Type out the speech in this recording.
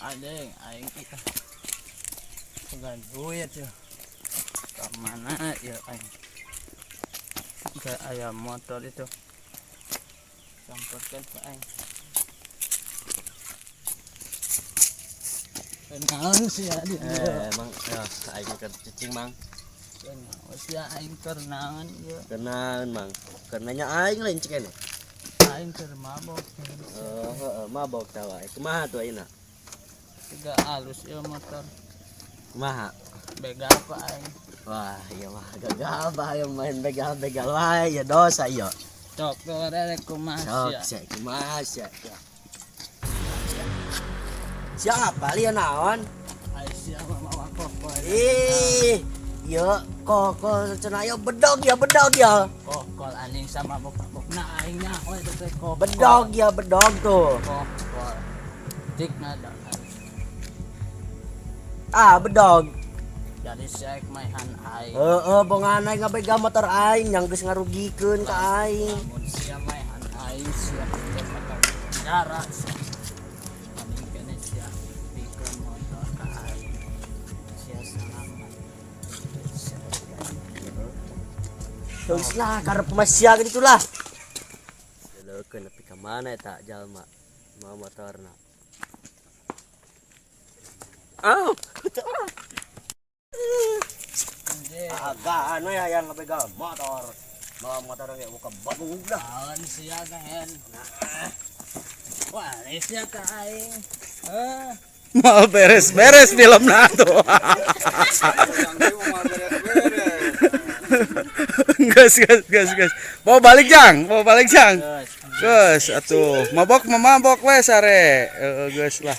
Anjing, aing kita. Boga duit ya. Ke mana ya aing? Kayak ayam motor itu. Samperkan ke aing. Kenaon sih ya di Eh, Mang, ya, aing keur cicing, Mang. Kenaon sih aing keur naon ieu? Kenaon, Mang? Keur nanya aing lain cek ene. Aing keur mabok. Oh, heeh, mabok tah wae. Kumaha tuh ayeuna? Tiga alus ieu motor. Kumaha? Begal apa aing? Wah, iya mah gagal bahaya main begal-begal wae ya dosa iya. Cok rek kumaha Sok, sia? sia kumaha sia. Siapa lieu naon? Ai sia mah mawa kokol. Ih, ya kok cenah ya bedog ya bedog ya. Kokol anjing sama mabok-mabokna aing nyaho eta teh kokol. Bedog ya bedog tuh. Kokol. Cik nada. Ah, bedog. Jadi sia maehan aing. Heeh, bongan aing ngabegal motor aing yang geus ngarugikeun ka aing. Lamun sia maehan aing sia teh bakal penjara sia. Paling kene sia pikeun motor ka aing. Sia selamat. Sia. Terus lah karep mah sia gitu lah. Leukeun nepi ka mana eta jalma mau motorna. Oh, Anjing. agaan we hayang ngabegal motor. Mawa motor ge buka bagong dah. Naon sia teh? Wah, sia ka aing. Heh. Mau beres-beres film tuh. Gas gas gas gas. Mau balik Jang, mau balik Jang. Geus. Gas atuh. Mabok mah mabok we sare. Heeh, geus lah.